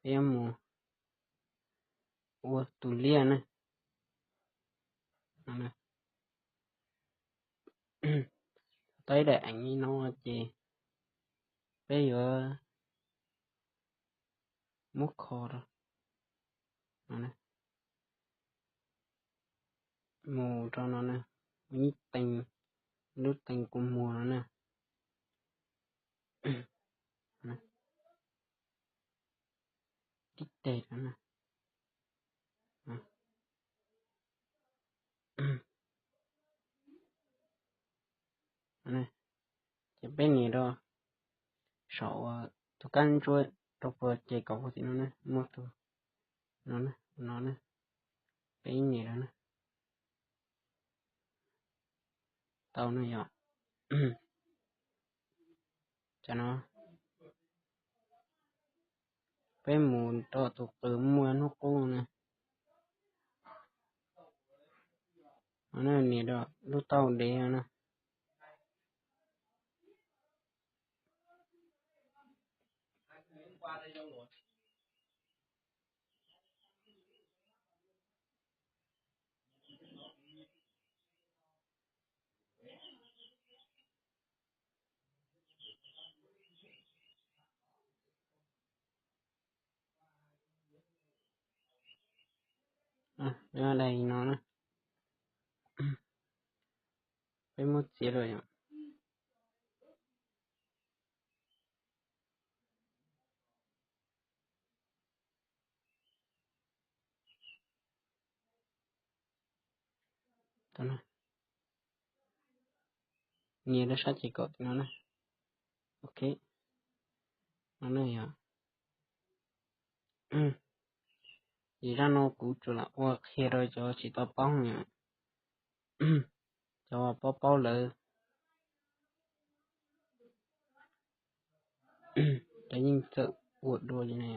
Peb yuav mus ua tus liaj na. Tau ib daim eev li no ces peb yuav muab kho rau no, mus rau no na, ib teev, lub teev kua muag no na. Tib teg no na. Ces peb nias rau saum uas tus kab ntsuab rau puag ces kaum puag tim no na, muaj tus no na, no na, peb nias rau na. Tau no yog, cov no peb mus rau tus qws muaj hnub qub na. Nias rau lub taub hau dev no na. Peb muab txiav rau yom. Nias rau sab ces kaum tim no na. Ok, no na yog. Ces zaj no kuv tsuas lam ua qhia rau cov tsis tau paub, cov paub paub lawm, cov yeej txawj ua dua li ne.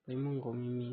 Peb muab nkaus me me.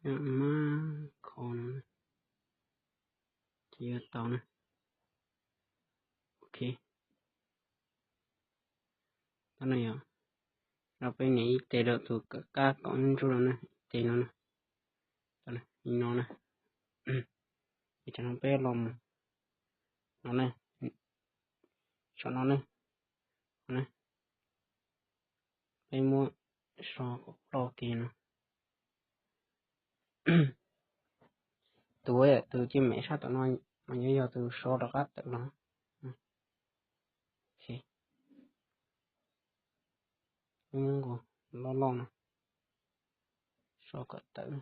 Mab kho no ces yuav tau na. Ok, tau no yog, rau peb nias ib teg rau tus kab kaum ntsuab no na, ib teg no na, li no na. Ces tam no peb los mus no na, saum no na, peb muab so kom ploj kiag no. Tus, tus cwj mem sab tom no mas yuav yog tus so rov qab tawm los. Peb muab nkaus loj loj no, so kom tawm.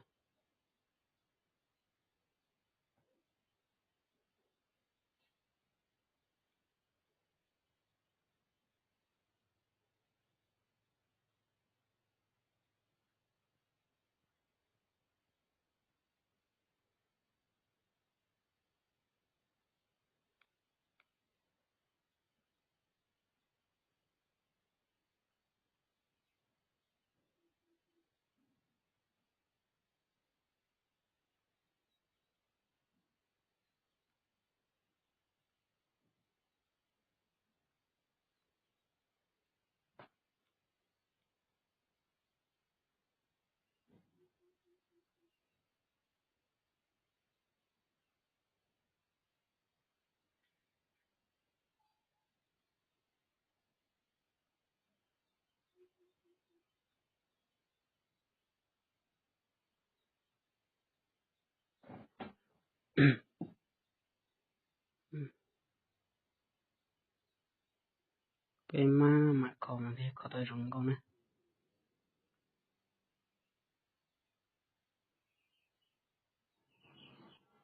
Peb mam mam kho mas thiaj kho tau zoo nkauj na.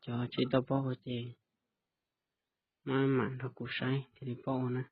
Cov tsis tau paub ua ces mam mam nrog kuv saib thiaj li paub ua na.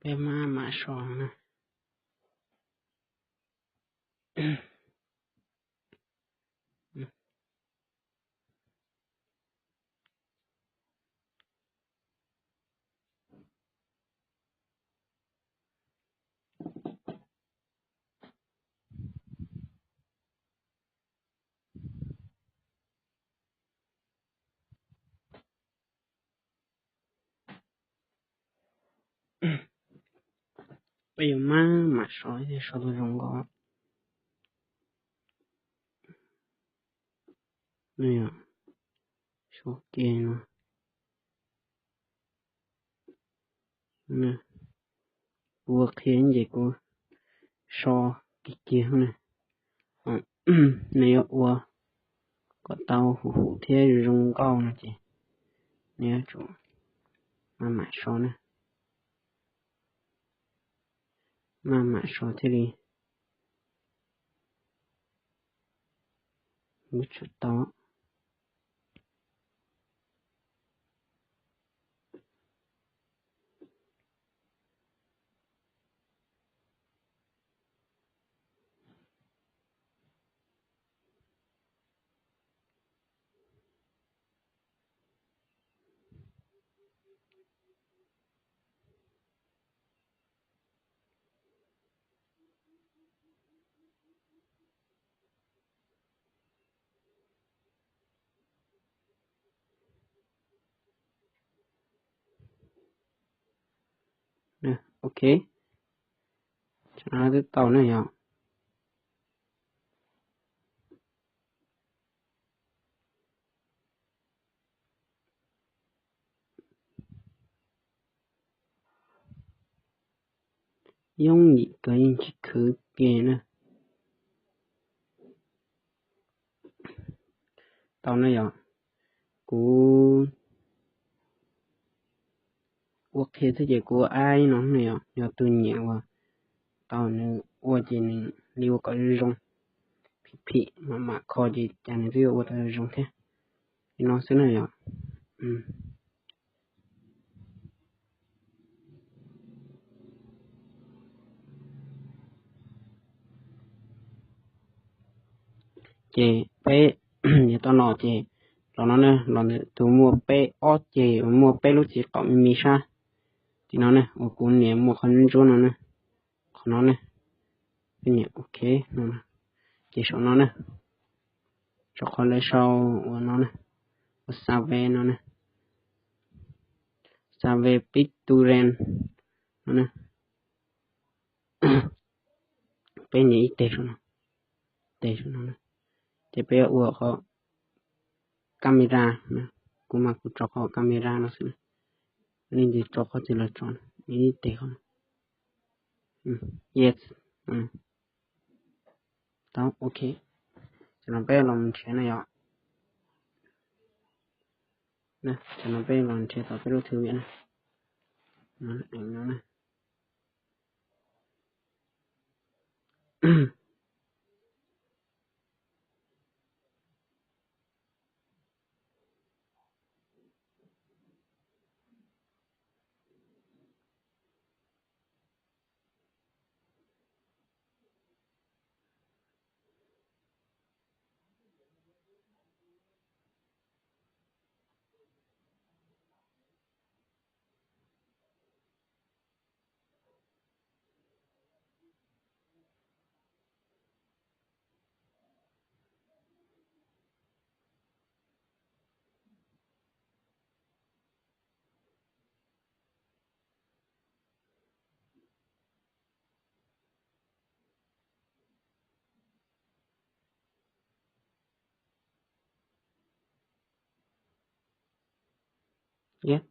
Peb mam mam so na. Peb yuav mam mam so thiaj so tau zoo nkauj. Nws yog so kiag no. Kuv ua qhia ces kuv so kiag kiag na. Nws yuav ua kom tau huv huv thiab zoo nkauj no ces nws yuav tsum mam mam so na. Mam mam so thiaj li yuav tsum tau. Ok, twb tau na yog. Yooj yim kawg, yeej tsis khwv kiag na. Tau na yog, kuv ua qhia xwb ces kuv ua ab no na yog, yog tus nyiam uas tau nws ua ces nws li ua kom zoo zoo, phim phim mam mam kho ces cas nws twb yuav ua tau zoo thiab. Li no xwb na yog. Ces peb yog tau no ces los no ne, los ntawm tus muaj peb ob ceg, muaj peb lub txiv qaum me me sab tim no ne, uas kuv nias muaj qhov ntsuab no ne, qhov no ne, peb nias ok no, ces saum no ne, saum qhov lawv sau uas no ne, uas xav ve no ne, xav ve picture no ne, peb nias ib teg saum no. tes saum no na. Ces peb yuav ua qhov camera na, kuv mas kuv tso qhov camera no xwb na. Leej twg tso qhov twg los tso, ib tes qhov. Yes. Tau, ok. Tam no peb los nrhiav na yom. Tam no peb los nrhiav tau peb lub thư viện na. Yog,